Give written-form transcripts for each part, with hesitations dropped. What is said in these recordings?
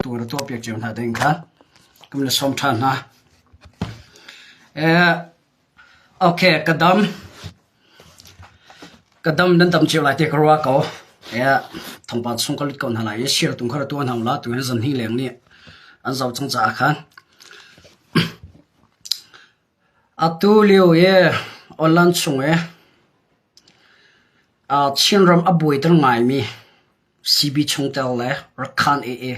Tu ra tuahpiak cio hna ding kha kum le sawm ṭhan hna. Eh, okay, ka dam. Ka dam nan dam cio lai te ka ruah ko. Eh, thawngpang chung ka lut ko hna lai i share tung kha ra tuah hna u la tu hin zan hi leng nih an zoh cang caah khan. Atu lio i online chung i Chinram a buaiter ngaimi CB chungtel le Rakhan AA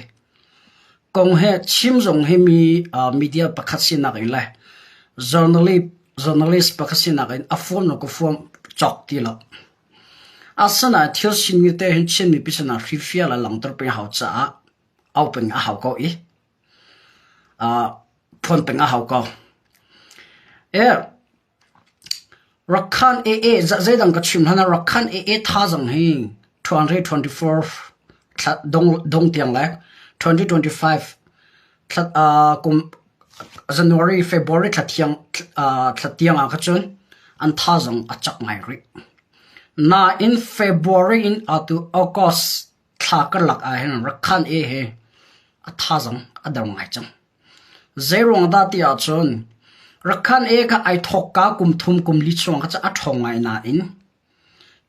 kong he chim zong hi mi media pakhat sinak in le journalist pakhat sinak in a fuam lo ka fuam cawk ti lo. Asinain thil sinmi te hin Chin mipi sinah hrifial a langhter peng hau caah au peng a hau ko i phuan peng a hau ko. Rakhan AA zeidang ka chim hlan ah Rakhan AA thazaang hi 2024 thla dong tiang le 2025 thla kum January February thla thiang thla tiang ah kha cun an thazaang a cak ngai rih. Nain February in atu August thla karlak ah hin Rakhan AA hi a thazaang a dor ngai cang. Zeiruang dah ti ahcun Rakhan e kha ai thawkka kum thum kum li chung kha cu a ṭhawng ngai nain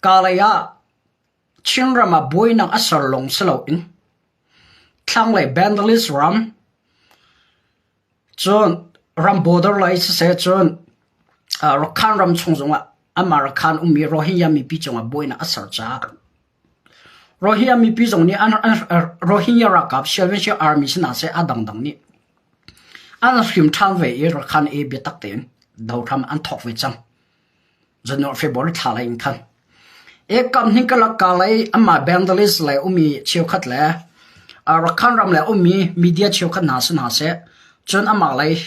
kalay ah Chinram ah buainak a ser lawng si loin thlanglei Bangladesh ram cun ram border lei siseh cun Rakhan ram chung zongah amah Rakhan ummi Rohingya mipi cungah buainak a ser caah Rohingya mipi zong nih Rohingya ralkap Salvation Army sinah seh a dangdang nih an hrim ṭhan ve i Rakhine i biatak tein dohram an thawk ve cang. January February thla lei in khan. E kam hning kalak ka lei amah Bangladesh lei ummi cheukhat le Rakhine ram le ummi media cheukhat hna si hna seh cun amah lei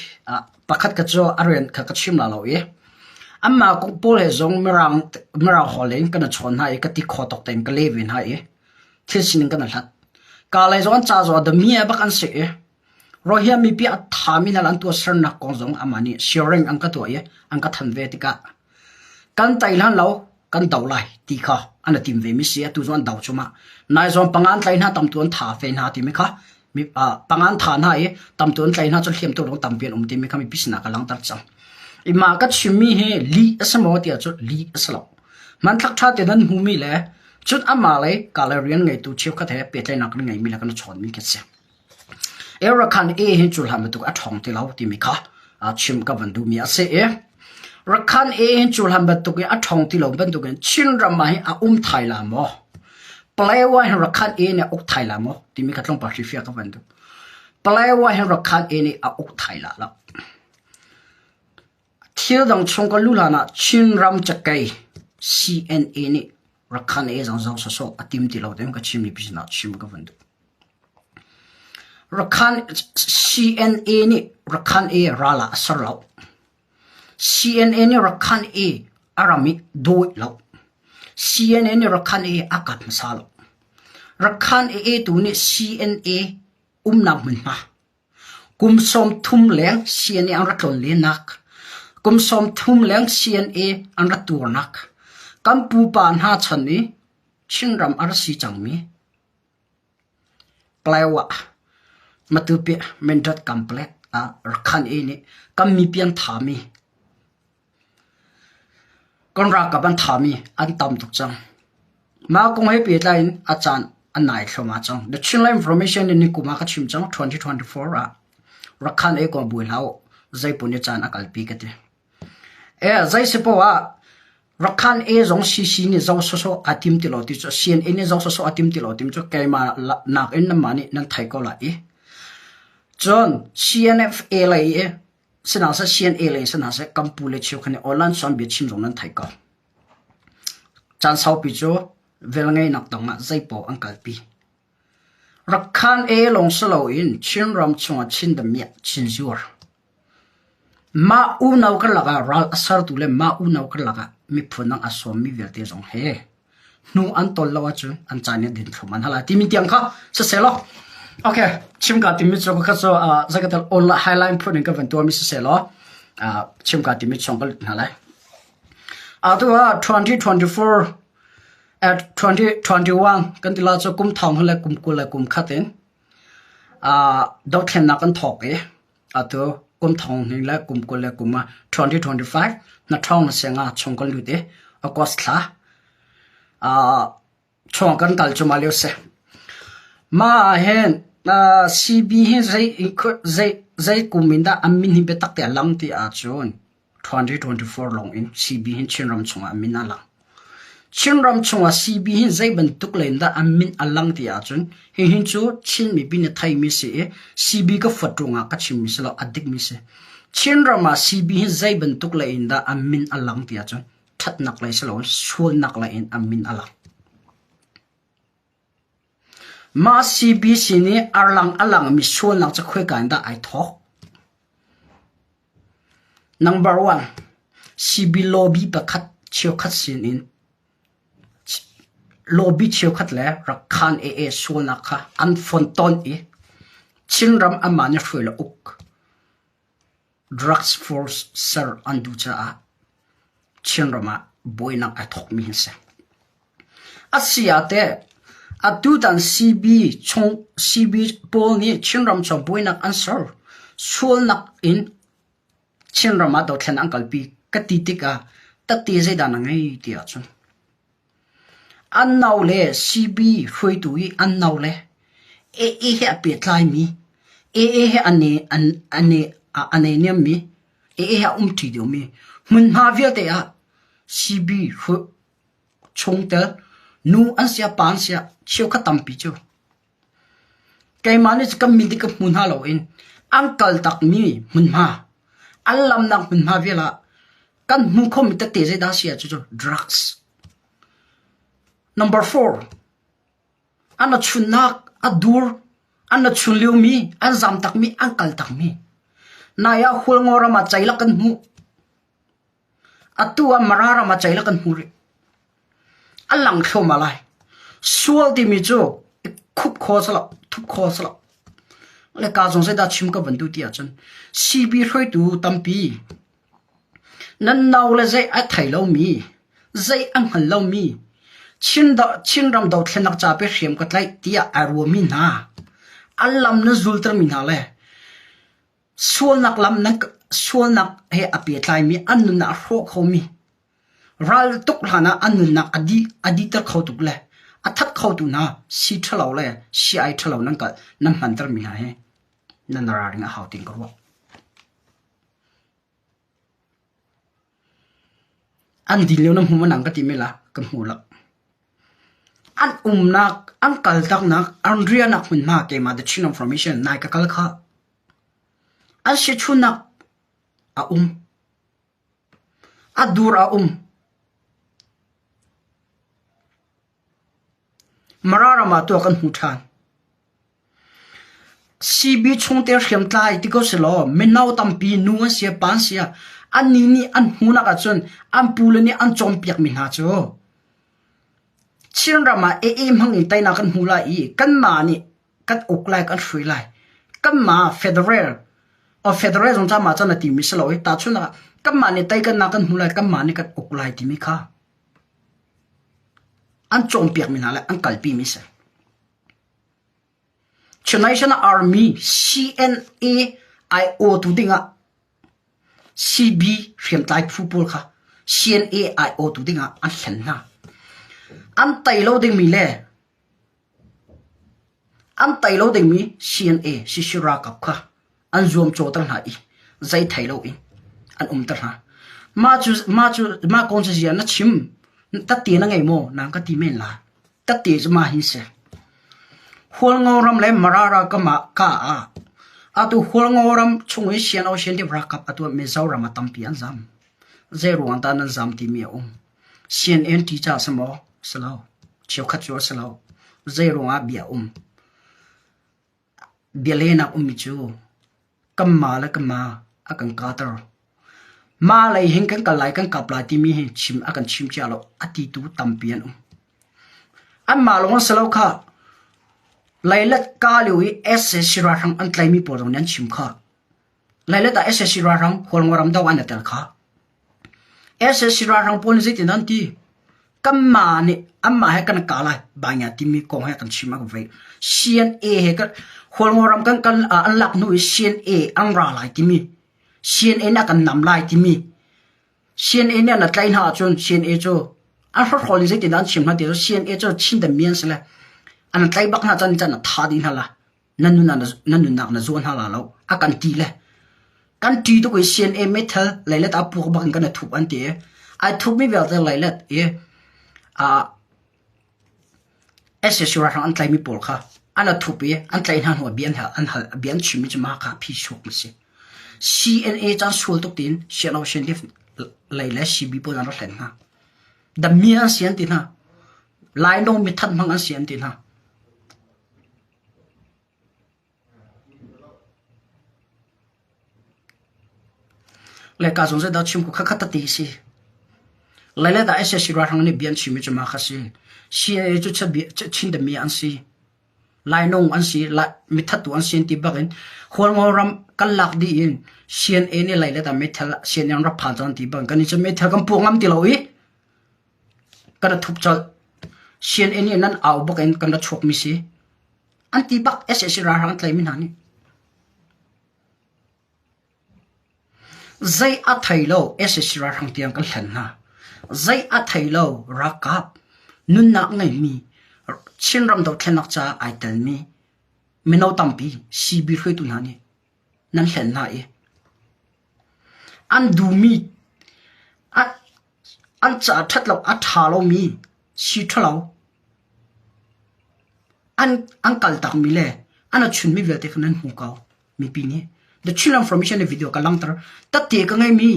pakhat ka cu a rian kha ka chim la lo i Anmah kong pawl he zong Mirang holh in kan i chawn hna i ka ti kho tawk tein ka leh ve hna i thil sining kan i hlat. Ka lei zong an ca zong dami bak an si i Rohingya mipi a thami hna an tuahsernak kong zong amah nih sharing an ka tuah i an ka thanh ve tikah kan tei hlan lo kan do lai ti kha an i tim ve mi si atu zong an do cumah nai zong pangan tlai hna tamtu an tha fe hna timi kha pangan tha hna i tamtu an tlai hna cu hliam tu dong tampi an um timi kha mipi sinah ka langhter cang. I mah ka chimmi hi lih a si maw tiah cun lih a si lo. Hmanthlak ṭha tein nan hmumi le cun amah lei ka le rian ngeitu cheukhat he pehtlaihnak kan ngeimi le kan i chawnmi khi a si. Rakhan A hi cu hlan bantuk a ṭhawng ti lo timi kha chim ka van duhmi a si i Rakhan A hi cu hlan bantuk in a ṭhawng ti lo bantukin Chinram ah hin a um thai la maw? Palawa hin Rakhan A nih a uk thai la maw timi kha tlawmpal hrilhfiah ka van duh. Palawa hin Rakhan A nih a uk thai la lo. Thil dang chung ka luh hlan ah Chinram cakei CNA nih Rakhan A zong zoh sawsawh a tim ti lo tiang ka chim mi sinah chim ka van duh. Rakhan CNA nih Rakhan A ral ah a ser lo. CNA nih Rakhan A a ram i dawi lo. CNA nih Rakhan A a kap hmasa lo. Rakhan A tu nih CNA umnak hmunhma Kum 30 leng CNA an rak tlawn lennak, kum 30 leng CNA an rak tuarnak, kan pupa hna chan i Chinram a rak si cangmi Paletwa, Matupi, Mindat Complex ah Rakhan E nih kan mipi an thami, kan ralkap an thami an tam tuk cang. Mah kong he pehtlai in a caan a nai thluahmah cang. The Chinland Information nih nikum ah ka chim cang 2024 ah Rakhan E kong buai hlah u, zeipaoh nih caan a kalpi ka ti. E zei si poah ah Rakhan E zong CC nih zo sawsawh aa tim ti lo ti cu CNA nih zo sawsawh a tim ti lo ti cu keimah nakin nanmah nih nan thei ko lai i. Cun CNFA lei i sihna seh CNA lei sihna seh kan pu le cheukhat nih online suan bia chim zong nan thei ko. Caan saupi cu velngeihnak dang ah zeipaoh an kalpi. Rakhan E lawng si loin Chinram chungah Chin damiah Chin zuar. Mah unau karlak ah ral a sertu le mah unau karlak ah miphun dang a sawmmi vialte zong he hnu an tawl lo ahcun an caan i din thlum an hal lai timi tiang kha sisehlaw okay chim ka timi cu ka cu zakatal online highline phun in ka van tuahmi sisehlaw chim ka timi chung ka lut hna lai. Atu ah 2024 at 2021 kan ti la cu kum thong le kum 21 in. Dothlennak kan thawk i atu kum thong hnih le kum 20 le kum 2025 na ṭhawng na senga chung kan lut i August thla chung kan kal cu ma lio si. Mah ah hin CB hi zei zei zei kum in dah an min hi biatak te a lang ti ahcun 2024 lawng in CB hin Chinram chungah a min a lang. Chinram chungah CB hi zei bantuk len dah an min a lang ti ahcun hihin cu Chin mipi nih theimi si i CB ka fuat ruangah ka chimmi si lo a dikmi si. Chinram ah CB hi zei bantuk lei in dah an min a lang ti ahcun ṭhatnak lei si loin sualnak lei in an min a lang. Mah CBC nih arlang a langmi sualnak cu khoika in dah ai thawk? Number one, CB lobby pakhat cheukhat sin in lobby cheukhat le Rakhan AA sualnak kha an fonton i Chinram anmah nih hruai le uk drugs force ser an duh caah Chinram ah buainak ai thawkmi hi a si. A si ah teh atutan CB chung CB pawl nih Chinram chung buainak an ser. Sualnak in Chinram ah dothlen an kalpi ka ti tikah tette zeidah na ngei ti ahcun an nau le CB hruaitu i an nau le AA he a pehtlaimi AA he an an an an niammi AA he a umṭi deuhmi hmunhma vialte ah CB chungtel nu an siah pa an siah cheukhat tampi cu keimah nih kan min ti ka hmu hna loin an kal takmi hmunhma an lamnak hmunhma vial ah kan hmu khomi tete zeidah a si ah cucu drugs. Number four, an a chunnak a dur an a chun liomi an zam takmi an kal takmi nai ah Hualngo ram ah ceilak kan hmuh. Atu ah Mara ram ah ceilak kan hmuh rih. A lang thluahmah lai. Sual timi cu i khup kho si lo, thup kho si lo. Le ka zong zeidah chim ka van duh ti ahcun CB hruaitu tampi nan nau le zei a thei lomi, zei a hngal lomi, Chinram dothlennak ca pe hriam ka tlaih tiah ai ruami hna, an lam na zultermi hna le Sualnak lam nan sualnak he a pehtlaimi an nunnak a hrawh khomi ral tuk hlan ah an nunnak a dih a dihter kho tuk le a that khotu hna si ṭhalo le si-ai ṭhalo nan kal nan hmantermi hna hi nan ralring a hau tiin ka ruah. An din lio na hmu maw nang ka ti men la ka hmu lo. An umnak, an kaltaknak, an riahnak hmunhma keimah The Chin Information nai ka kal kha. An sichunnak a um. A dur a um. Mara ram ah tuah kan hmu ṭhan. CB chungte hriamtlai ti ko selaw mino tampi nu an si pa an si ah annih nih an hmuhnak ahcun an pule nih an cawnpiakmi hna cu Chinram ah AA hmang in teinak kan hmu lai i kanmah nih kan uk lai kan hrui lai. Kanmah federal o federal zong ca mah cun a timi si lo i tahchunhnak ah kanmah nih tei kan kan hmu lai kanmah nih kan uk lai timi kha an cawnpiakmi hna le an kalpimi si. Chin National Army CNA IO tu dingah CB hriamtlai phu pawl kha CNA IO tu dingah an hlen hna. An tei lo dingmi le an tei lo dingmi CNA sisi ralkap kha an zuamcawter hna i zei thei loin an umter hna. Mah cu mah cu mah kong cu zia na chim tatte na ngei maw nang ka ti men la. Tatte cu mah hi si. Hualngo ram le Mara ralkam ah ka ah atu Hualngo ram chung i Sian Ocean ti ralkap atu Mizoram ah tampi an zam. Zei ruang dah nan zam timi a um. CNN ti ca si maw? Si lo. Cheukhat cu a si lo. Zei ruangah bia um. Bialehnak ummi cu kanmah le kanmah a kan kahter. Mah lei hin kan kal lai kan kap lai timi hi chim a kan chim cia lo a titu tampi an um. Anmah lawng an si lo khah. Leilet ka lio i sac ralhrang an tlaimi pawl zong nih an chim khah. Leilet ah sac ralhrang Hualngoram do an i tel khah. Sac ralhrang pawl nih zeitin an ti? Kanmah nih anmah he kan kah lai banya timi kong he kan chim a kan vei. CNA he kan. Hualngo ram kan kal an lak hnu i CNA an ra lai timi CNA nih a kan nam lai timi CNA nih an tlaih hna ahcun CNA cu an hrokhrawl in zeitindah an chim hna ti cu CNA cu Chin dami an si le an tlaih bak hna cun can a tha dih hna la. Nan nunnak nan nunnak na zuan hna la lo. A kan ti le kan ṭi tuk i CNA meithal leilet a puak bak in kan i thup an ti i ai thupmi vialte leilet i sac ralhrang an tlaihmi pawl kha an a thup i an tlaih hna hnuah bia an hal an hal bia an chimmi cu mah kha phi chuak a si. CNA caan sual tuk tiin CNO CNDF lei le CB pawl an rak hlen hna. Dammi an si an ti hna. Lainawng mithat hmang an si an ti hna. Le ka zong zeidah chim ku khakhat tete si. Lai le dah sac ralhrang nih bia an chimmi cu mah kha si. CIA cu Chin dami an si. Lainawng an si, mithattu an si an ti bak in Hualngo ram kan lak dih in CNA nih lai le dah meithal CNA an rak phan cang an ti bak in kan i cu meithal kan puak ngam ti lo i kan i thup colh. CNA nih nan au bak in kan ra chuakmi si. An ti bak sac ralhrang an tlaimi hna nih. Zei a thei lo sac ralhrang tiang kan hlen hna. Zei a thei lo ralkap nunnak ngeimi Chinram dothlennak caah ai telmi mino tampi CB hruaitu hna nih nan hlen hna i an duhmi an caah ṭhat lo a ṭha lomi si ṭhalo an an kaltakmi le an a chunmi vialte kha nan hmu ko. Mipi nih The Chinland Information le video ka langhter. Tatte ka ngeimi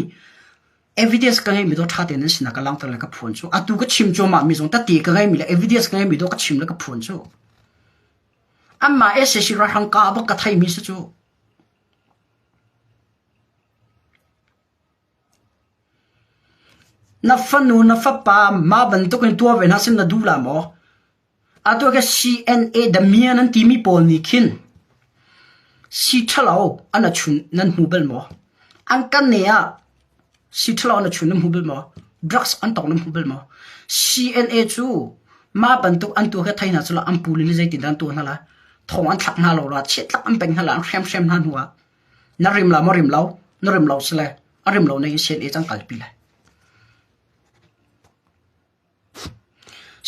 evidence ka ngeimi do ṭha tein nan sinah ka langhter le ka phuan cu. Atu ka chim cuahmah mi zong tatte ka ngeimi le evidence ka ngeimi do ka chim le ka phuan cu. Anmah sac ralhrang ka bak ka theimi si cu. Na fanu na fapa mah bantuk in tuah ve hna seh na duh la maw? Atu ah CNA damian an timi pawl nih khin si ṭhalo an a chun nan hmu bal maw? An kan ne ah si ṭhalo an a chun nan hmu bal maw? Drugs an tong nan hmu bal maw? CNA cu mah bantuk an tuah kha thei hna selaw an pu le zeitindah an tuah hna lai? Thong an thlak hna lo la, chiatlak an pek hna la, an hremhrem hna hnu ah na rim la maw rim lo? Na rim lo sile a rim lo na in CNA cang kalpi lai.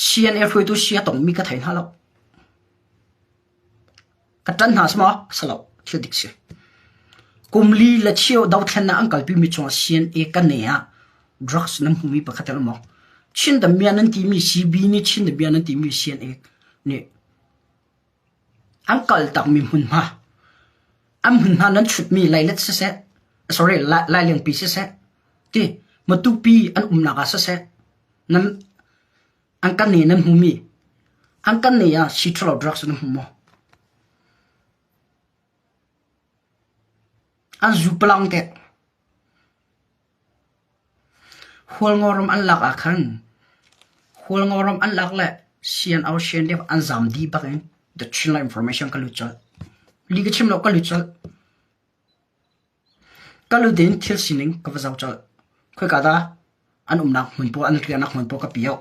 CNA hruaitu si a tongmi ka thei hna lo. Ka ṭanh hna si maw? Si lo. Thil dik si. Kum li le cheu dothlennak an kalpimi chungah CNA kan ne ah drugs nan hmumi pakhat a maw? Chin damian nan timi CB nih Chin damian nan timi CNA nih An kaltakmi hmunhma, an hmunhma nan chutmi leilet siseh, sorry, lailengpi siseh, ti Matupi an umnak ah siseh, nan an kan ne nan hmumi, an kan ne ah sii ṭhalo drugs nan hmu maw? An zu palang teh. Hualngoram an lak ah khan Hualngoram an lak le CNO CNDF an zaam dih bak in the Chinland information ka lut colh. Li ka chim lo ka lut colh. Ka lut in thil sining ka va zoh colh. Khoika dah an umnak hmun pawl an riahnak hmun pawl ka pio.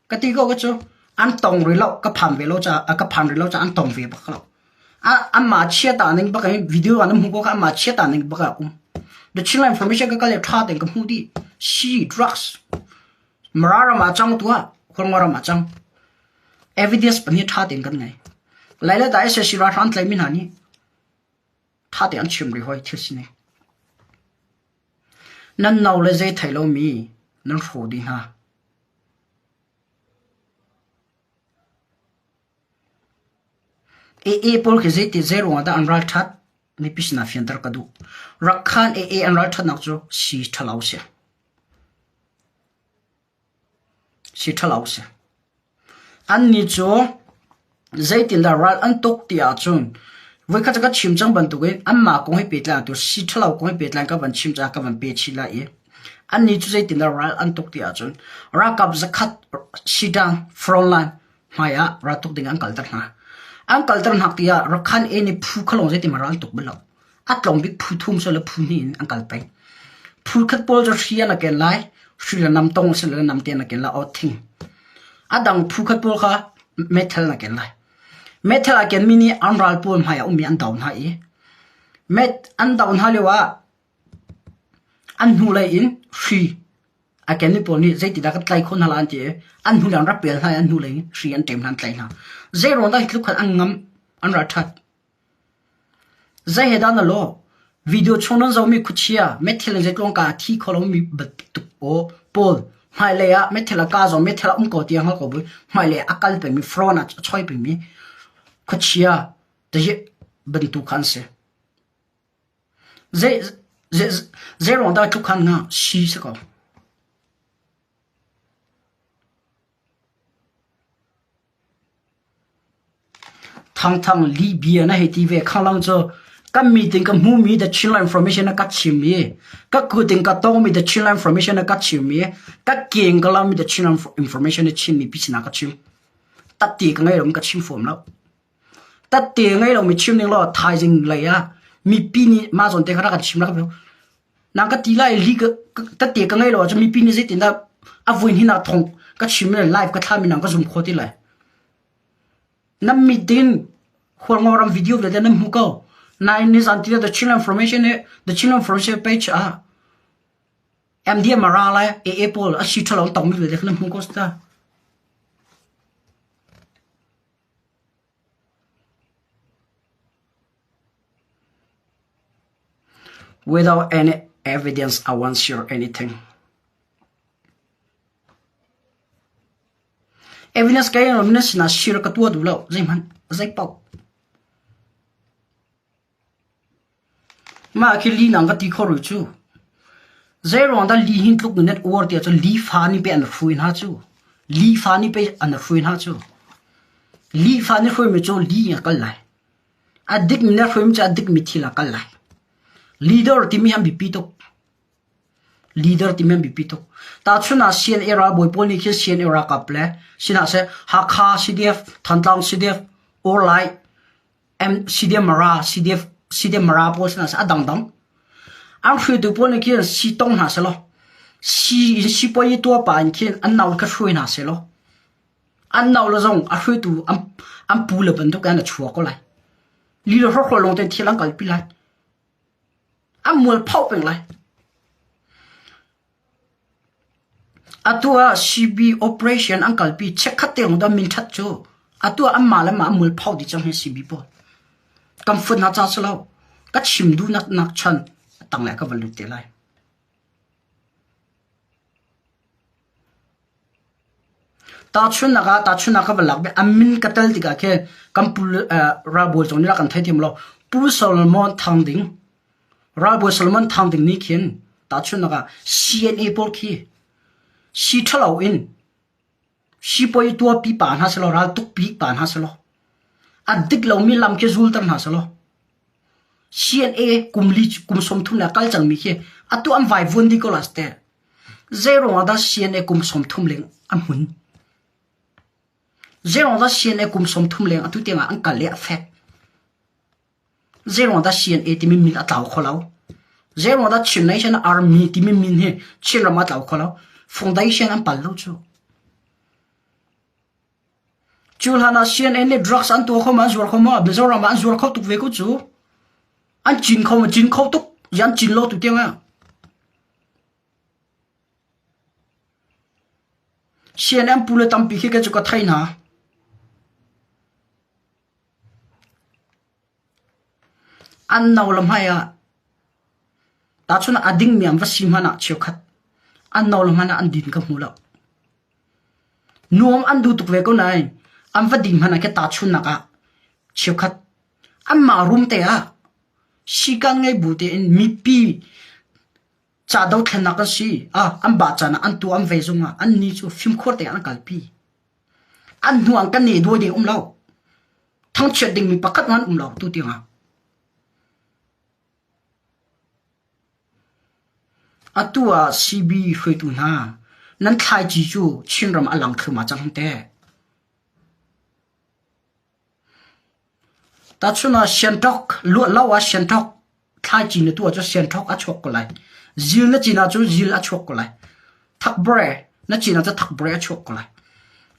Ka ti ko ka cu an tong rih lo ka phan ve lo caah ka phan rih lo caah an tong ve bak lo. Anmah chiata ning bak in video ah na hmuh ko kha anmah chiata ning bak ah um. The Chinland Information ka kal i ṭha tein ka hmuh dih. Si drugs Mara ram ah cang tu ah Hualngo ram ah cang. Evidence pahnih ṭha tein kan ngei. Lai le da SAC ralhrang tlaimi hna nih ṭha tein an chim rih hoi thil sining. Nan no le zei thei lomi nan hrawh dih hna. AA pawl khi zeiti zeiruangah dah an ralṭhat? Mipi sinah fianter ka duh. Rakkhan AA an ralṭhatnak cu sii ṭhalo si. Sii ṭhalo si. Annih cu zeitindah ral an tuk ti ahcun voikhat cu ka chim cang bantukin anmah kong he pehtlai tu sii ṭhalo kong he pehtlai ka van chim caah ka van pe chih lai i annih cu zeitindah ral an tuk ti ahcun ralkap zakhat sidang frontline hmaiah raltuk ding an kalter hna. An kalter hna tiah Rakhine A nih phu kha lawng zeitin ral tuk bal lo. A tlawm bik phu thum le phu hnih in an kal peng. Phu khat pawl cu hri an ken lai, hri le nam tong si le nam te an ken lai, o thing. A dang phu khat pawl kha metal na ken lai. Meithal aa kenmi nih an ral pawl hmai ah ummi an do hna i met an do hna lio ah an hnulei in hri a kenmi pawl nih zeitindah kan tlai khawh hna lai an ti i an hnulei an rak pel hna i an hnulei in hri an ṭem hna an tlaih hna. Zeiruang dah hi tluk khan an ngamh an ral ṭhat? Zei he dah na lawh? Video chung nan zohmi khuachia meithil in zeitlung ka thi kho lomi bantuk aw pawl hmailei ah meithil a ka zong meithil a um ko ti a hngal ko bu hmailei ah a kal pengmi front ah a choi pengmi khuachia tahi bantuk kha an si. Zei zei zei ruang dah tluk khan nga si si ko. Thangthang lihbia na hei ti ve khanglang cu kan meeting ka hmumi The Chinland Information na ka chim i ka kut in ka tongmi The Chinland Information na ka chim i ka keng ka lammi The Chinland Information na chimmi pi sinah ka chim. Tatti ka ngei lo ka chim fom lo. Tatti ngei lo mi chim ning law thaizing lei ah mipi nih mah zawn te kha rak kan chim rak Nang ka ti lai li ka tette ka ngei lo ahcun mipi nih zeitindah a vui hin ah thong ka chim le live ka thlami nang ka zum kho ti lai. Nan mit in Hualngo ram video vialte nan hmu ko. Nain nizan ti the Chinland Information the Chinland Information page ah MDM a ra lai AA pawl a si ṭhalo tongmi vialte kha nan hmu ko ta. Without any evidence, I won't share anything. Evidence kei ram na sinah share ka tuah duh lo. Zeihmanh, zei paoh. Mah khi li nang ka ti kho ru cu. Zei ruang dah li hin tluk net uar tiah cun li fa nih pe an hrui hna cu. Li fa nih pe an hrui hna cu. Li fa nih hruimi cu li a kal lai. A dikmi na hruaimi cu a dikmi thil ah kal lai. Leader timi hi an biapi tuk. Leader timi an biapi tuk. Tahchun ah CNA ralbawi pawl nih khin CNA ralkap le sinah seh Hakha CDF, Thantlang CDF, or like M CDF Mara, CDF CDF Mara pawl sinah seh a dangdang. An hruaitu pawl nih khin si tong hna selaw si in sipuai tuah pa in khin an nau kha hruai hna selaw An no le zong a hruaitu an pu le bantuk in a chuak ko lai. Li le hrawkhrol lawng tein thil an kalpi lai. An mual phoh peng lai. Atu ah CB operation an kalpi chekkhat te lawng dah min ṭhat cu. Atu ah anmah le mah an mual phoh dih cang hi CB pawl. Kan fut hna ca si lo. Ka chim duhnak nak chan tang le ka van lut te lai. Tahchunhnak ah tahchunhnak ka van lak bik a min ka tel tikah khin kan pu ralbawi zong nih rak kan theithiam lo. Pu Solomon Thang Ding, ralbawi Solomon Thang Ding nih khin tahchunhnak ah CNA pawl khi si ṭhalo in sipawi tuahpi pa hna selaw raltukpi pa hna selaw a dik lomi lam khi zulter hna selaw CNA kum li kum 30 le kal cangmi khi atu an vaivuan dih ko la teh. Zeiruang ah dah CNA kum 30 leng an hmun? Zeiruang dah CNA kum 30 leng atu tiangah an kal i a fek? Zeiruang dah CNA timi min a tlau kho lo? Zeiruang dah Chin Nation Army timi min hi Chinram ah a tlau kho lo? Foundation an pal lo cu. Cu hlan ah CNN nih drugs an tuah kho ma, an zuar kho ma, Mizoram ah an zuar kho tuk ve ko cu. An cin kho ma, cin kho tuk. An cin lo tu tiang ah. CNN pu le tampi khi ka cu ka thei hna. An no le hmai ah tahchun a dingmi an va si hmanh ah cheukhat an no le hmanh ah an din ka hmu lo. Nuam an duh tuk ve ko nain an va ding hmanh ah khin tahchunhnak ah cheukhat anmah room te ah sikan ngei bu tein mipi ca dothlennak an si ah an bah caan ah an tu an vei zung ah annih cu fimkhur tein an kalpi. An hnu an kan ne duai ding um lo. Thangchiat dingmi pakhat hmanh um lo tu tiangah. Atu ah CB hruaitu hna nan thlaici cu Chinram a lang thlum ah cang te. Tahchun ah sianṭawk luat lo ah sianṭawk thlaici na tuah cu sianṭawk a chuak ko lai. Zil na cin ahcun zil a chuak ko lai. Thakbre na cin ahcun thakbre a chuak ko lai.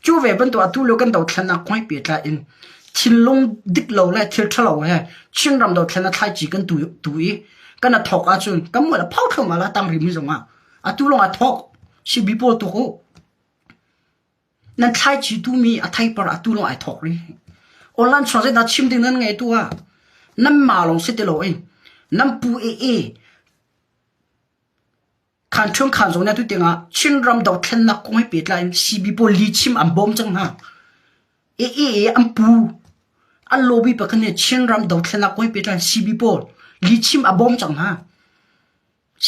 Cu ve bantuk atu lio kan dothlennak kong he pehtlai in. Thinlung dik lo le thil ṭhalo he Chinram dothlen a thlaici kan tu, tu i kan a thawk ahcun kan mual a phau thluahmah la tang rimi zongah atu lawng a thawk CB pawl tuk u. Nan thlaici tumi a theipar atu lawng ai thawk rih. Online chuak zeidah chim ding nan ngei tu ah nan ma lawng si ti loin nan pu e e Khan Ṭhung Khan zong nih atu tiangah Chinram dothlennak kong he pehtlai in CB pawl lihchim an bawm cang hna. AAA an pu an lobby pakhat nih Chinram dothlennak kong he pehtlai in CB pawl lihchim a bawm cang hna.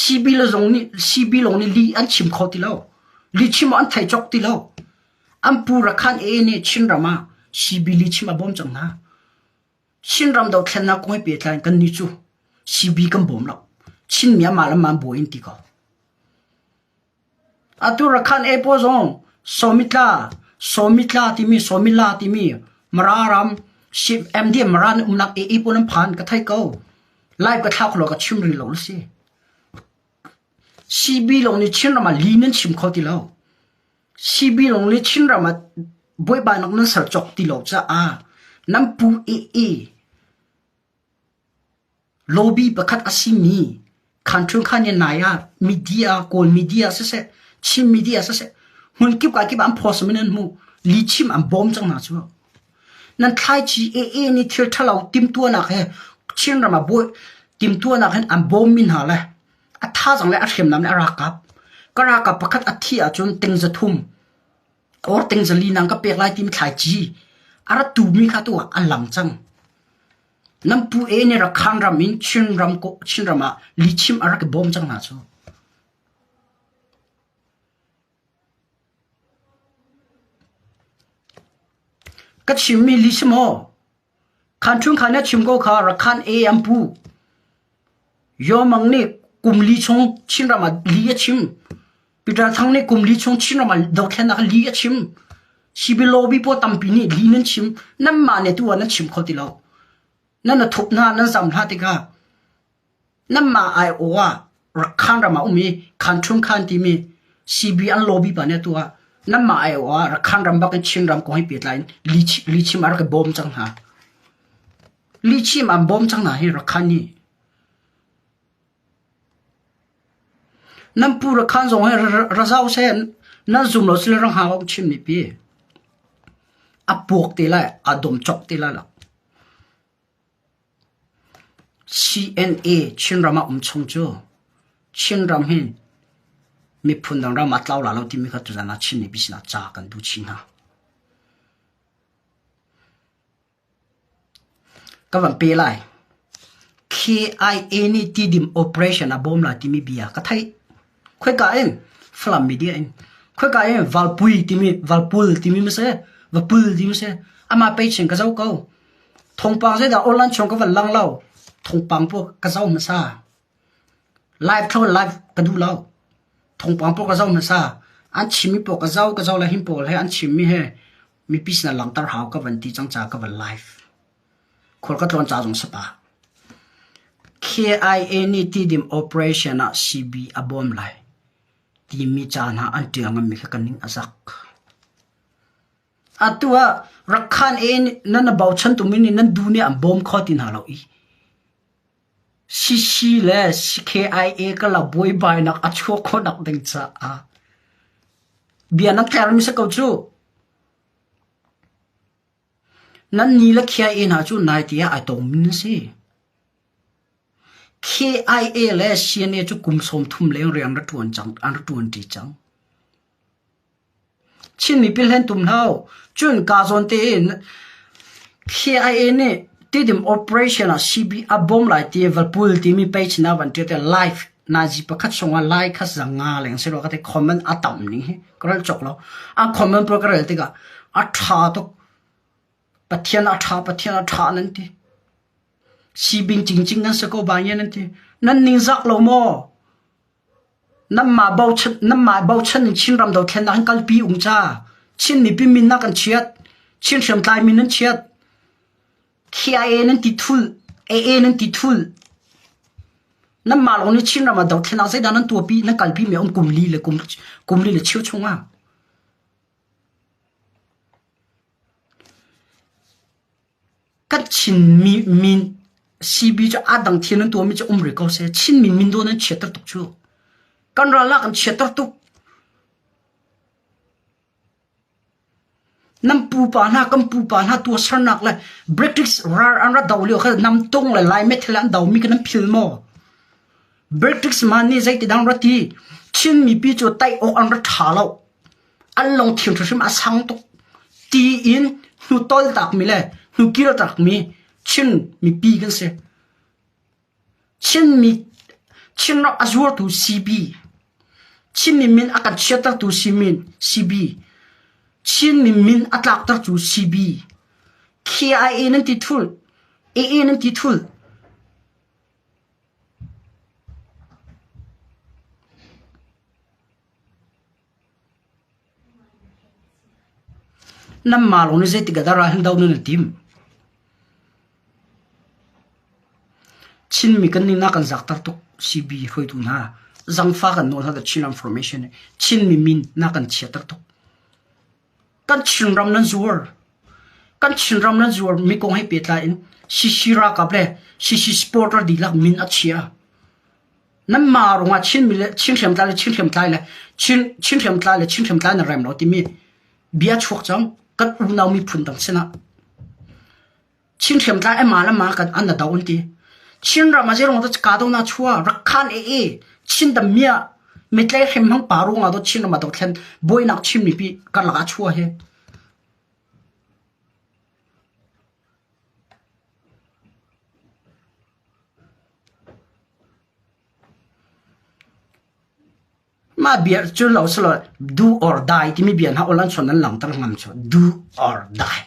CB le zong nih CB lawng nih lih an chim kho ti lo. Lihchim an thei cawk ti lo. An pu Rakhan AA nih Chinram ah CB lihchim a bawm cang hna. Chinram dothlennak kong he pehtlai in kannih cu CB kan bawm lo. Chinmi amah le amah an buai in ti ko. Atu Rakhan Airport zong Somitla, Somitla timi Somila timi Mara ram MDM Mara nih umnak AA pawl an phan ka thei ko. Live ka thla kholo ka chim rih lo si. CB lawng nih Chinram ah li nan chim kho ti lo. CB lawng nih Chinram ah buaibainak nan ser cawk ti lo caah nan pu AA lobby pakhat a simi Khan Khan nai ah media Kawl media siseh Chin media siseh hmunkip ka kip ah an post mi nan hmu lihchim an bawm cang hna cu. Nan thlaici AA nih thil ṭhalo timtuahnak he Chinram ah bawi timtuahnak hin an bawm mi hna le a thazaang le a hriamnam le a ralkap ka ralkap pakhat a thih ahcun ting za thum or ting za li nang ka pek lai timi thlaici a rat tumi kha tu ah a lang cang. Nan pu e nih Rakhan ram in Chinram Chinram ah lihchim a rak i bawm cang hna cu. Ka chimmi lih si maw? Khan Ṭhung Khan nih a chim ko kha Rakhan e an pu. Yaw Mang nih kum li chung Chinram ah li a chim. Peter Thang nih kum li chung Chinram ah dothlennak li a chim. Sibilobi pawl tampi nih li nan chim. Nanmah nih tu ah nan chim kho ti lo. Nan a thup hna, nan zam hna tikah nanmah aiawh ah Rakhan ram ah um i Khan Ṭhung Khan timi CB an lobby pa nih atu ah nanmah aiawh ah Rakhan ram bak in Chinram kong he pehtlai in lihchim a rak i bawm cang hna. Lihchim an bawm cang hna hi Rakhan nih. Nan pu Rakhan zong hi ra zau seh nan zum lo sile rang hau chim mipi. A puak te lai, a dom chok te lai lo. CNA Chinram ah um chung cu Chinram hi miphun dang ram ah tlau la lo timi kha tuzan ah Chin mipi sinah ca kan duh chin hna. Ka van pe lai. KIA nih Tidim operation a bawm lai timi bia ka theih. Khoika in? Falam media in. Khoika in Valpui timi Valpul timi ma si? Vapul timi si? Amah page in ka zoh ko. Thawngpang zeidah online chung ka van lang lo. Thawngpang pawl ka zoh hmasa. Live thlo live ka duh lo. Thawngpang pawl ka zoh hmasa. An chimmi pawl ka zoh ka zoh le hin pawl he an chimmi he mipi sinah langhter hau ka van ti cang caah ka van live. Khual ka tlawn ca zong si pa. KIA nih Tidim operation ah CB a bawm lai timi ca hna an ṭial ngammi kha ka ning a zak. Atu ah Rakhan e nan na bochan tumi nih nan du nih an bawm kho ti hna lo i CC le KIA ka la buaibainak a chuah khawhnak ding caah bia nan tlermi si ko cu. Nan ni le KIA hna cu nai te ah ai tongmi nan si. KIA le CNA cu kum 30 leng rian ra ṭuan cang, an ra ṭuan ṭi cang. Chin mipi hlen tum hlah u. Cun kaa zawn tein KIA nih Tidim operation ah CB a bawm lai ti Valpul timi page na van ṭial te live nazi pakhat chungah lai kha zanga leng si rua ka ti comment a tam ning hi ka rel cawk lo. A comment pawl ka rel tikah a ṭha tuk. Pathian a ṭha, Pathian a ṭha nan ti. Sibing cingcing nan si ko ba nan ti. Nan ningzak lo maw? Nanmah bochan nanmah bochan in Chinram dothlennak in kalpi ung ca. Chin mipi min na kan chiat. Chin hriamtlai min nan chiat. KIA nan ti thul. AA nan ti thul. Nanmah lawng nih Chinram ah dothlennak zeidah nan tuahpi nan kalpi mi um kum li le kum kum li le cheu chung ah. Kan Chinmi min CB cu aa dang thil nan tuahmi cu um rih ko seh. Chinmi min dawh nan chiatter tuk cu. Kan ral ah kan chiatter tuk. Nan pupa hna kan pupa hna tuahsernak le British ral an ra do lio kha namtung le Lai methil an domi kha nan phil maw? British man nih zeiti dang ra ti Chin mipi cu tai awk an ra ṭha lo. An lungthin hrimhrim a sang tuk. Ti in hnu tol takmi le hnu kir takmi Chin mipi kan si. Chinmi Chinram a zuartu CB, Chinmi min a kan chiattertu CB, Chinmi min a tlaktertu CB, KIA nan ti thul, AA nan ti thul. Nanmah lawng nih zeitik ah dah ral hin do nan i tim? Chinmi kan nih na kan zakter tuk CB hruaitu hna. Zangfa kan nawl hna the Chin Information Chinmi min na kan chiater tuk. Kan Chinram nan zuar. Kan Chinram nan zuar mi kong he pehtlai in CC ralkap le CC supporter dihlak min a chia. Nanmah ruangah Chinmi le Chin hriamtlai le Chin hriamtlai le Chin Chin hriamtlai le Chin hriamtlai na rem lo timi bia chuak cang kan unau miphun dang sinah. Chin hriamtlai ema le ma kan an na do an ti. Chin ram ah zeirong dah ka do na chua rakhan e e Chin dam mia mitlei hrem hmang pa ruangah do Chin ram ah dothlen buainak Chin mipi karlak ah chua hi. Mah bia cu lo selaw do or die timi bia hna awl an chawn an langhter ngam cu do or die.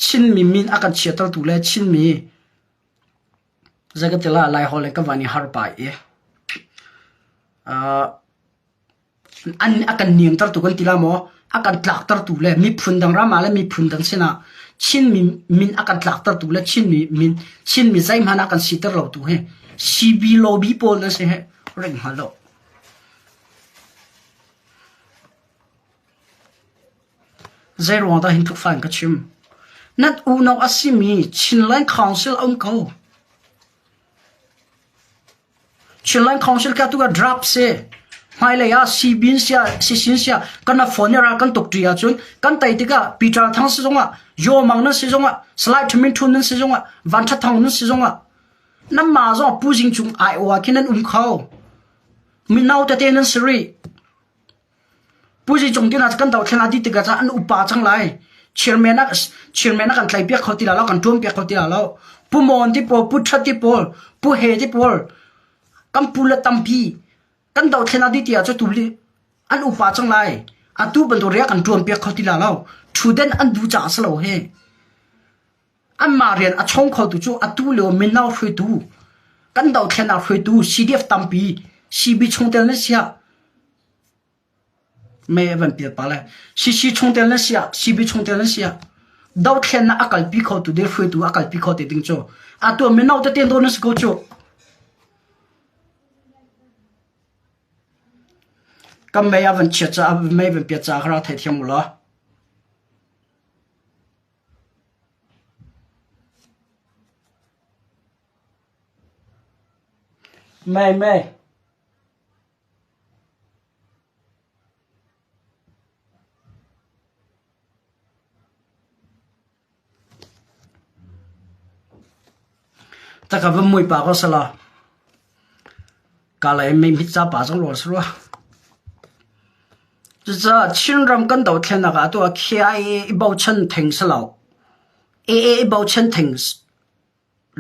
Chinmi min a kan chiatertu le Chinmi zei ka ti la Laiholh in ka van i har pah i uh, an a kan niamtertu kan ti la maw a kan tlaktertu le miphun dang ram ah le miphun dang sinah Chinmi min a kan tlaktertu le Chinmi min Chinmi zeihmanh a kan siter lotu hi CB lobby pawl na si he ring hngal lo. Zei ruang dah hin tluk fa in ka chim? Nan unau a simi Chinland Council a um ko. Chinland Council kha tu ah draft si. Hmailei ah sibin sia sisin sia kan a phone ral kan tuk ṭi ahcun kan tei tikah Peter Thang si zongah Yaw Mang nan si zongah Salai Thamin Thun nan si zongah Van Tha Thang nan si zongah nanmah zong Pu Zing Cung aiawh ah khin nan um kho. Mino tete nan si rih. Pu Zi Cung tin ah kan dothlen a dih tikah an upa cang lai. Chairman a chairman a kan tlai piak kho ti la lo, kan ṭuan piak kho ti la lo. Pu Mon ti pawl, Pu Ṭhat ti pawl, Pu He ti pawl, kan pu le tampi kan dothlen a dih ti ah cu tuli an upa cang lai. Atu bantuk ria kan ṭuan piak kho ti la lo. Ṭhuden an duh caah si lo he. Anmah rian a chong khotu cu atu lio mino hruaitu, kan dothlennak hruaitu CDF tampi CB chungtel na siah mei a van pial pa le CC chungtel na siah CB chungtel na siah dothlennak a kalpi khotu ding hruaitu a kalpi kho te ding cu atu mino tete do na si ko cu. Kan mei a van chiat caah mei van piat caah ka rak theithiam u law. Mei mei. Taka va mui pa ko sala. Ka lai mei mit ca pa zong rual sarua. Cucaah Chinram kan dothlennak ah atu ah KIA i bochan theng si lo. AA i bochan theng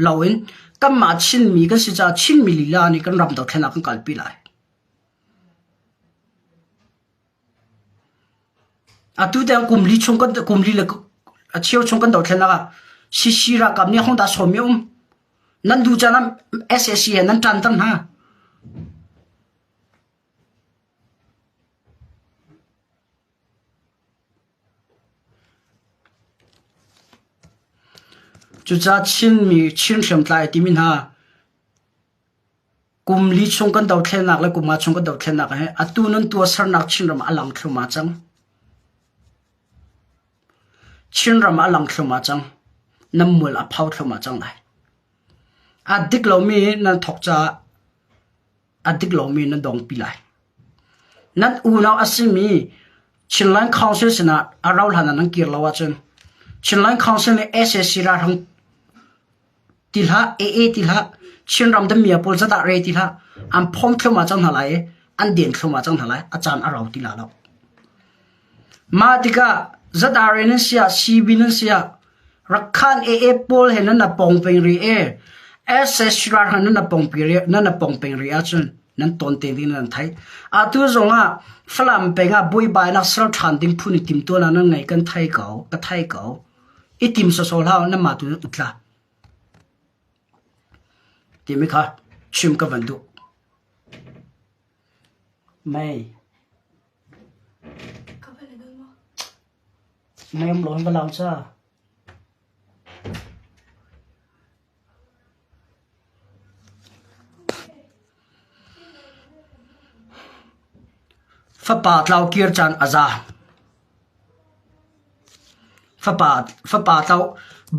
loin kanmah Chinmi kan si caah Chinmi lila nih kan ram dothlennak kan kalpi lai. Atu tiang kum li chung kan kum li le a cheu chung kan dothlennak ah CC ralkap nih hong dah sawm i um. Nan duh caan ah SAC he nan ṭan ter hna. Cucaah Chinmi Chin hriamtlai timi hna kum li chung kan dothlennak le kum nga chung kan dothlennak he atu nan tuahsernak Chinram ah a lang thluahmah cang. Chinram a lang thluahmah cang. Nan mual a phau thluahmah cang lai. A dik lomi nan thawk caah a dik lomi nan dongpi lai. Nan unau a simi Chinland Council sinah a rauh hlan ah nan kir lo ahcun Chinland Council nih SAC ralhrang ti hlah, AA ti hlah, Chinram damiah pawl zadah re ti hlah, an phawm thluahmah cang hna lai i an den thluahmah cang hna lai. A caan a rau ti la lo. Mah tikah ZRA nan si ah, CB nan si ah, Rakhan AA pawl he nan pong peng rih i SS ralhrang nan pong nan pong peng rih ahcun nan ton te ding nan theih. Atu zongah Falam peng ah buaibainak ser ṭhan ding phun i timtuahnak nan ngei kan thei ko, ka thei ko. I tim sawsawh hlah nanmah tu nan utla. Timi kha chim ka van duh. Mei. Mei um lo hin va lau ca. Fapa tlau kir caan a za. Fapa fapa tlau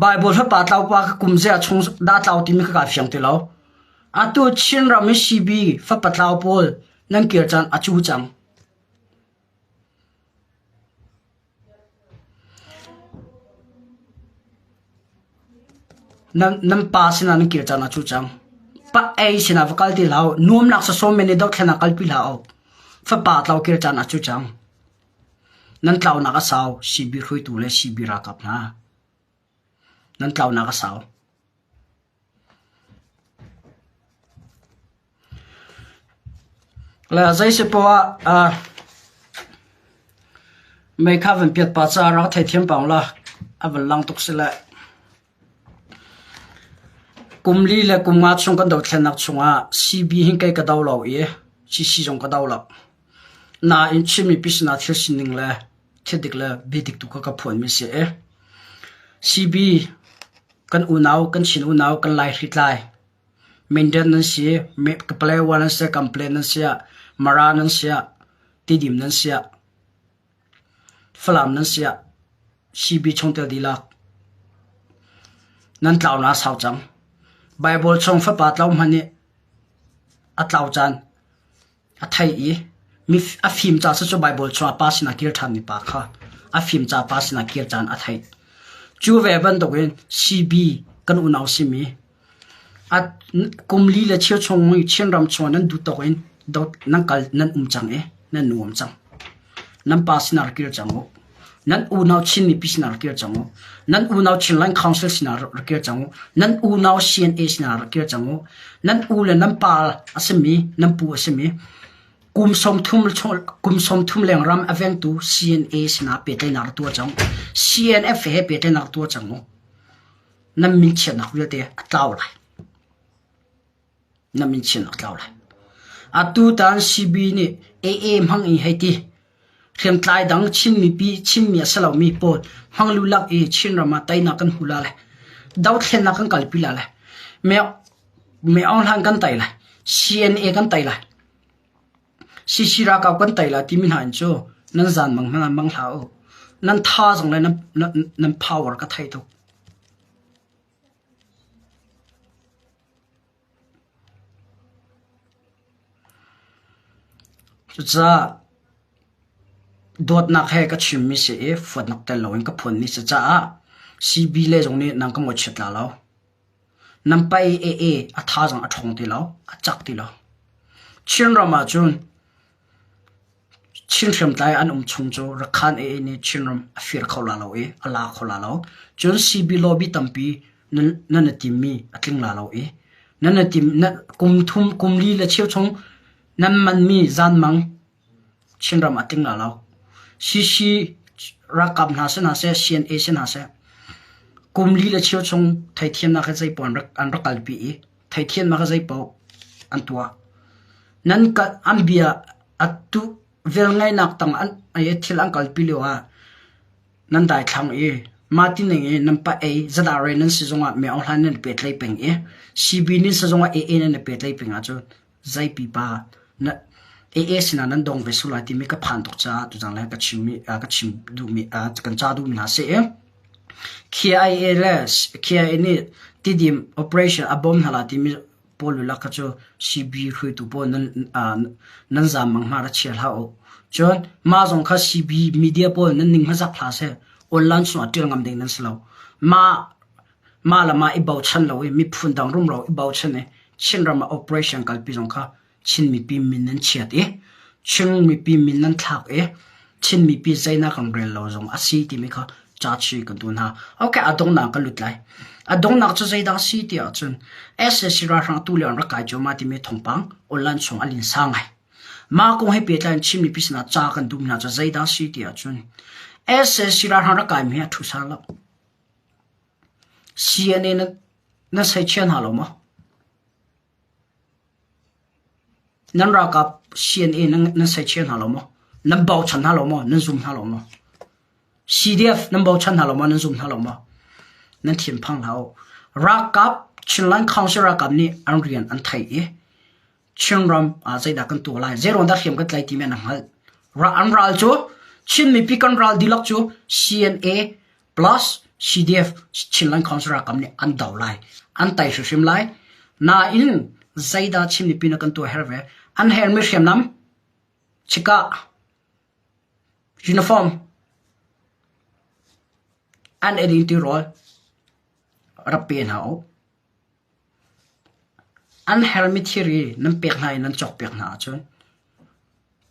Baibal fapa tlau pa kha kum zia chung dah tlau timi kha kaa fiang ti lo. Atu Chinram i CB fapa tlau pawl nan kir caan a cu cang. Nan pa sinah nan kir caan ah cu cang. Pa ei sinah va kal ti hlah u. Nuamnak sawsawm men i dothlennak kalpi hlah u. Fapa tlau kir caan ah cu cang. Nan tlaunak a sau, CB hruaitu le CB ralkap hna. Nan tlaunak a sau. Le zei si poah ah mei kha van piat pa caah rak theithiam pang la a van lang tuk si le kum li le kum nga chung kan dothlennak chungah CB hin kei ka do lo i CC zong ka do lo. Nain Chin mipi sinah thil sining le thil dik le biadik tu kha ka phuanmi si i CB kan unau kan Chin unau kan Lai hritlai Minden nan si, Palewa nan si, Kample nan si, Mara nan si, Tidim nan si, Falam nan si, CB chungtel dihlak nan tlau na sau cang. Bible chung fapa tlau hmanh nih a tlau caan a thei i mi a fim ca cu Bible chungah pa sinah kir ṭhanmi pa kha a fim ca pa sinah kir caan a theih. Cu ve bantukin CB kan unau simi a kum li le cheu chung Chinram chung nan duh tawk in dot nan kal nan um cang i nan nuam cang. Nan pa sinah rak kir cang u. Nan unau Chin mipi sinah rak kir cang u. Nan unau Chinland Council sinah rak kir cang u. Nan unau CNA sinah rak kir cang u. Nan u le nan pa a simi, nan pu a simi kum 30 leng ram a vengtu CNA sinah pehtlaihnak rak tuah cang. CNF he pehtlaihnak rak tuah cang u. Nan min chiatnak vialte a tlau lai. Na min chin a tlau lai. Atu tan CB nih AA hmang i hei ti. Hriamtlai dang Chin mipi Chinmi a si lomi pawl hmang lulak i Chinram ah teinak kan hmu la lai. Dothlennak kan kalpi la lai. Me Me Aung Hlaing kan tei lai. CNA kan tei lai. CC ralkap kan tei lai timi hna in cu nan zan mang hna mang hlah u. Nan tha zong le nan, nan, nan power ka thei tuk. Cucaah dawtnak he ka chimmi si i fuatnak tel loin ka phuanmi si caah CB le zong nih nang ka ngawichiat la lo. Nan pa i AA a thazaang a ṭhawng ti lo, a cak ti lo. Chinram ahcun Chin hriamtlai an um chung cu Rakhan AA nih Chinram a fir kho la lo i a la kho la lo. Cun CB lobby tampi nan nan i timmi a tling la lo i nan i tim na kum thum kum li le cheu chung nan manmi zanmang Chinram a tling la lo. CC ralkap hna si hna seh, CNA si hna seh, kum li le cheu chung theithiamnak he zeipaoh an rak an rak kalpi i theithiamnak he zeipaoh an tuah. Nan kal an bia atu velngeihnak tang an thil an kalpi lio ah nan daithlang i mah ti ning i nan pa ei zadare nan si zongah me Aung Hlaing nan i pehtlaih peng i CB nin si zongah AA nan i pehtlaih peng ahcun zei pipa na AA sinah nan dong ve sul lai timi ka phan tuk caah tuzang le ka chim mi ka chim duhmi kan ca duhmi hna si i. KIA le KIA nih Tidim operation a bawm hna lai timi pawl lila kha cu CB hruaitu pawl nan zaam mang hna ra chia hlah u. Cun mah zong kha CB media pawl nan ning hmazak hlah seh. Online chungah ṭial ngam ding nan si lo. Mah mah le mah i bochan lo i miphun dang rumro i bochan i Chinram ah operation kalpi zong kha Chin mipi min nan chiat i Chin mipi min nan thlak i Chin mipi zeinak kan rel lo zong a si timi kha cachi kan tu hna. Okay, a donghnak ka lut lai. A donghnak cu zeidah a si ti ahcun SAC ralhrang tu le an rak kai cuahmah timi thawngpang online chung a linsa ngai. Mah kong he pehtlai in Chin mipi sinah ca kan duh hna cu zeidah a si ti ahcun SAC ralhrang rak kaimi hi a thusa lo. CNA na, na seichia hna lo maw? Nan ralkap CNA nan seichia hna lo maw? Nan bochan hna lo maw? Nan zum hna lo maw? CDF nan bochan hna lo maw? Nan zum hna lo maw? Nan thinphang hlah u. Ralkap Chinland Council ralkap nih an rian an theih i Chinram ah zeidah kan tuah lai? Zeiruang dah hriam kan tlai timi an hngalh. An ral cu Chin mipi kan ral dihlak cu CNA plus CDF Chinland Council ralkap nih an do lai. An tai hrimhrim lai. Nain zeidah Chin mipi na kan tuah her ve? An hermi hriamnam chika uniform an eding ti rawl rak pe hna u. An hermi thiri nan pek hna i nan cawk piak hna ahcun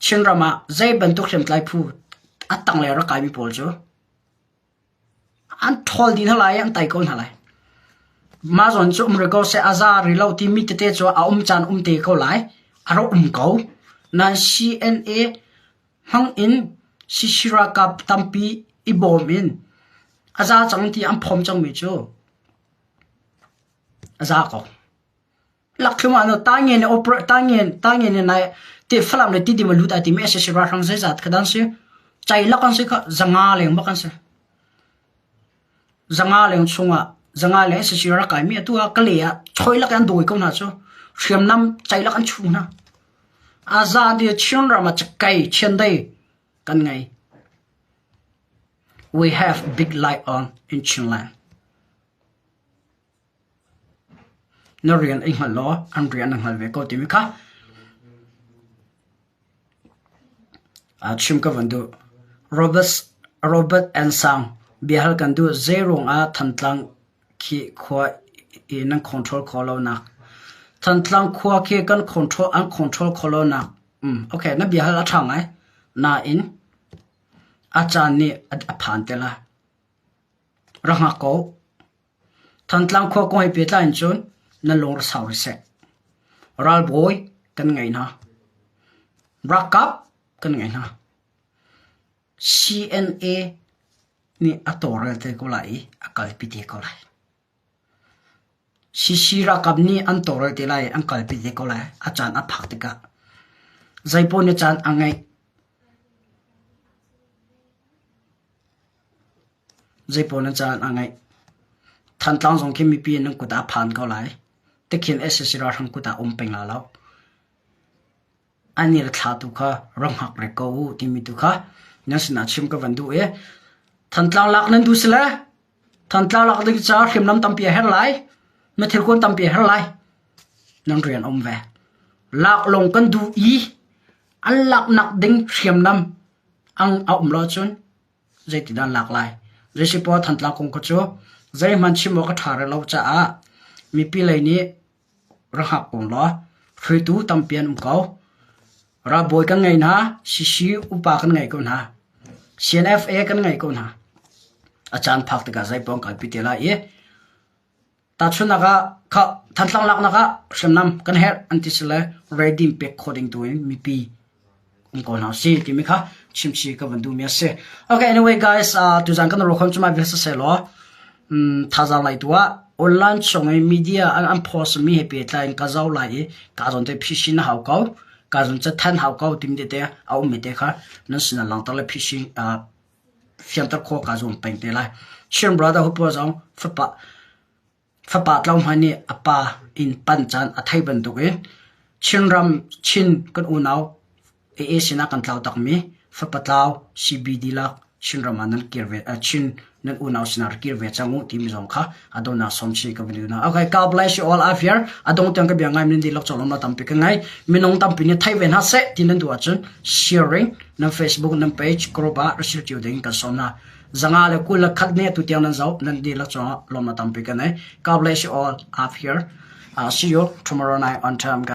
Chinram ah zei bantuk hriamtlai phu a tanglei a rak kaimi pawl cu An ṭhawl dih hna lai i an tai ko hna lai. Mah zawn cu um rih ko seh, a za rih lo timi tete cu a um caan um te ko lai. A rak um ko. Nain CNA hmang in CC ralkap tampi i bawm in a za cang ti an phawm cangmi cu a za ko. Lakthlum ah tangen opera tangen tangen in nai te Falam le Tidim a lut ai timi SSC ralhrang zeizat kha dan si chai lak an si kha zanga leng bak an si zanga leng chungah zanga leng SSC rak kai mi atu ah kale ah choi lak an dawi ko hna cu hriamnam chai lak an chu hna aza di Chin ram ah chakai chiandai kan ngei we have big light on in Chinland Na rian i hngal law an rian na hngal ve ko timi kha chim ka van duh. Robert, Robert Ansang biahal kan duh. Zeiruang ah Thantlang khi khua i nan control khawh lonak? Thantlang khua khi kan control an control khawh lonak. Okay, na biahal a ṭha ngai. Nain a caan nih a phan te lai. Rak hngak ko. Thantlang khua kong he pehtlai in cun nan lung ra sau rih seh. Ralbawi kan ngei hna. Ralkap kan ngei hna. CNA nih a tawlrel te ko lai i a kalpi te ko lai. CC ralkap nih an tawlrel te lai i an kalpi te ko lai. A caan a phak tikah. Zeipaoh nih caan a ngeih. Zeipaoh nan caan a ngeih. Thantlang zong khi mipi nan kut ah a phan ko lai. Tikhin sac ralhrang kut ah um peng lai lo. An i thla tu kha rak hngak rek ko u timi tu kha nan sinah chim ka van duh i Thantlang lak nan duh sile Thantlang lak ding caah hriamnam tampi a herh lai. Na thilkuan tampi a herh lai. Nan rian um ve. Lak lawng kan duh i an laknak ding hriamnam ang a um lo cun zeitindah an lak lai? Zeisipoah Thantlang kong kha cu zeihmanh chim awk a ṭha rih lo caah mipi lei nih rak hngak ko law hruaitu tampi an um ko. Ralbawi kan ngei hna, CC upa kan ngei ko hna, CNFA kan ngei ko hna. A caan phak tikah zeipaoh an kalpi te lai i Tahchunhnak ah, khah Thantlang laknak ah hriamnam kan herh an ti sile ready pek khawh ding tu in mipi um ko hna si timi kha chimchi ka van duhmi a si. Okay, anyway guys, uh, tuzan kan ro khom chuma vel se law um thazaang lai tu ah online chung i media an an post mi he pe tlai in ka zau lai i ka zon te phishin hau ko ka zon cha than hau ko tim te te a um mi te kha nan sin langter le phishin uh, fianter khawh kaa zuam peng te lai. Chin Brotherhood pawl zong fapa fapa tlau hmanh nih a pa inn pan caan a thei bantukin Chinram Chin kan unau AA sinah kan tlau takmi fapa tlau CBD lak. Chinram ah nan kir ve Chin nan unau sinah rak kir ve cang u timi zong kha adonnak som chi ka vun na. Okay, God bless you all out here. Adong tiang ka bia ngai min di lok cholom na tampi ka ngai. Minung tampi ni thai ve na se ti nan du ahcun sharing nan Facebook nan page group ah share cio ding kan som na. Zanga le kul le khat ne tu tiang nan zau nan di lak chong lom na tampi ka nei. God bless you all out here. See you tomorrow night on time, guys.